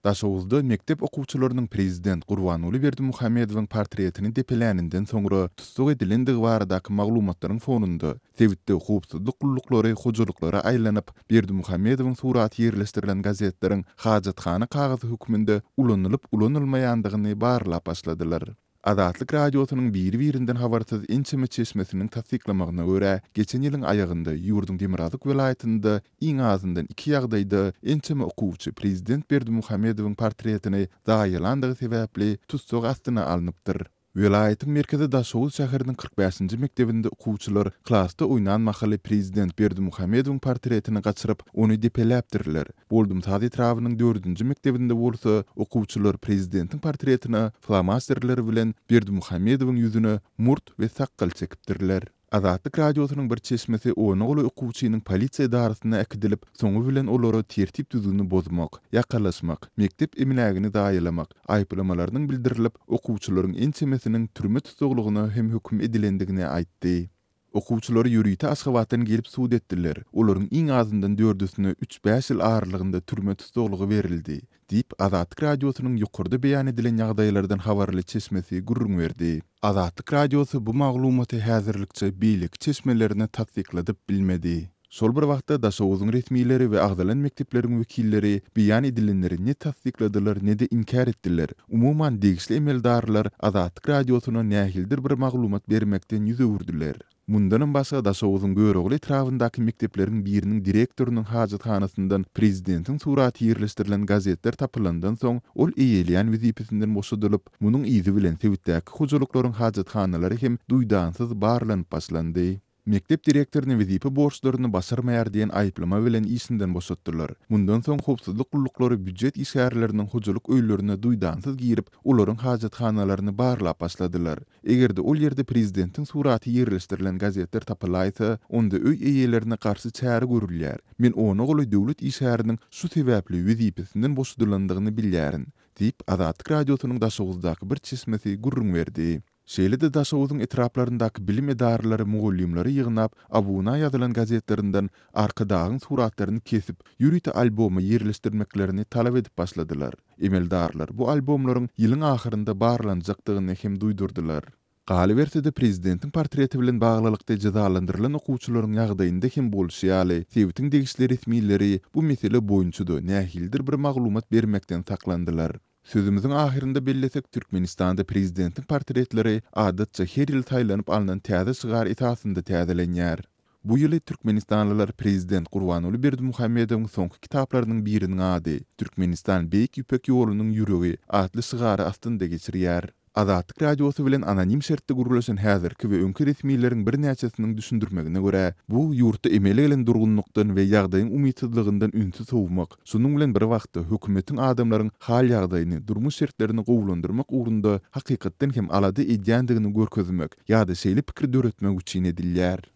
Daşoguzda mekdep okuwçylarynyň prezident Gurbanguly Berdimuhamedowyň portretini depeläninden soňra tussag edilendigi baradaky maglumatlaryň fonunda, sebitde howpsuzlyk gulluklary hojalyklara aýlanyp, Berdimuhamedowyň suraty ýerleşdirilen gazetleriň hajathana kagyzy hökmünde ulanylyp-ulanylmaýandygyny barlap başladylar. Azatlyk Radiosynyň biri-birinden habarsyz ençeme çeşmesiniň tassyklamagyna görä, geçen ýylyň aýagynda ýurduň demirgazyk welaýatynda iň azyndan iki ýagdaýda ençeme okuwçy prezident Berdimuhamedowyň portretini zaýalandygy sebäpli tussag astyna alnypdyr. Welaýatyň merkezi Daşoguz şäheriniň 45-nji mekdebinde okuwçylar klasda oýnan mahaly prezident Berdimuhamedowyň portretini gaçyryp, ony depeläpdirler. Boldumsaz etrabynyň dördünji mekdebinde bolsa okuwçylar prezidentiň portretine flomasterler bilen Berdimuhamedowyň ýüzüne murt we sakgal çekipdirler. Azatlyk Radiosynyň bir çeşmesi ona golaý okuwçynyň polisiýa edarasyna äkidilip, soňy bilen olara tertip-düzgüni bozmak, ýakalaşmak, mekdep emlägini zaýalamak aýyplamalarynyň bildirilip, okuwçylaryň ençemesiniň türme tussaglygyna hem höküm edilendigini aýtdy. Okuwçylary ýörite Aşgabatdan gelip sud etdiler. Olaryň iň azyndan dördüsine üç-bäş ýyl aralygynda türme tussaglygy berildi, diýip, Azatlyk Radiosynyň ýokarda beýan edilen ýagdaýlardan habarly çeşmesi gürrüň berdi. Azatlyk Radiosy bu maglumaty häzirlikçe beýleki çeşmelerine tassykladyp bilmedi. Şol bir wagtda, Daşoguzyň resmileri we agzalan mekdepleriň wekilleri beýan edilenleri ne tassykladylar, ne-de inkär etdiler. Umuman, degişli emeldarlar Azatlyk Radiosyna nähilidir bir maglumat bermekden ýüz öwürdiler. Mundanam başga, Daşoguzyň Görogly etrabyndaky mekdepleriň biriniň direktorynyň hajathanasyndan prezidentiň suraty ýerleşdirilen gazetler tapylandan soň, ol eýeleýän wezipesinden boşadylyp, munuň yzy bilen sebitdäki hojalyklaryň hajathanalary hem duýdansyz barlanyp başlandy. Mekdep direktoryny wezipe borçlaryny başarmaýar diýen aýyplama bilen işinden boşatdylar. Mundan soň howpsuzlyk gulluklary býujet işgärleriniň hojalyk öýlerine duýdansyz girip, olaryň hajathanalaryny barlap başladylar. Eger-de ol ýerde prezidentiň suraty ýerleşdirilen gazetler tapylaýsa, onda öý eýelerine garşy çäre görülýär. Men ona golaý döwlet işgäriniň şu sebäpli wezipesinden boşadylandygyny bilýärin, diýip, Azatlyk Radiosynyň Daşoguzdaky bir çeşmesi gürrüň berdi. Şeýle-de Daşoguzyň etraplaryndaky bilim edaralary mugallymlary ýygnap, abuna ýazylan gazetlerinden Arkadagyň suratlaryny kesip, ýörite alboma ýerleşdirmeklerini talap edip başladylar. Emeldarlar bu albomlaryň ýylyň ahyrynda barlanjakdygyny hem duýdurdylar. Galyberse-de, prezidentiň portreti bilen baglylykda jezalandyrylan okuwçylaryň ýagdaýynda hem bolşy ýaly, sebitiň degişli resmileri bu mesele boýunça-da nähilidir bir maglumat bermekden saklandylar. Sözümiziň ahyrynda bellesek, Türkmenistanda prezidentiň portretleri adatça her ýyl saýlanyp alnan täze şygar esasynda täzelenýär. Bu ýyly türkmenistanlylar prezident Gurbanguly Berdimuhamedowyň soňky kitaplarynyň biriniň ady, Türkmenistan Beýik Ýüpek ýolunyň ýüregi atly şygary astynda geçirýär. Azatlyk Radiosy bilen anonim şertde gürleşen häzirki we öňki resmileriň birnäçesiniň düşündirmegine görä, bu ýurtda emele gelen durgunlykdan we ýagdaýyň umytsyzlygyndan ünsi sowmak, şonuň bilen bir wagtda hökümetiň adamlaryň hal-ýagdaýyny, durmuş şertlerini gowulandyrmak ugrunda hakykatdan hem alada edýändigini görkezmek ýa-da şeýle pikir döretmek üçin edilýär.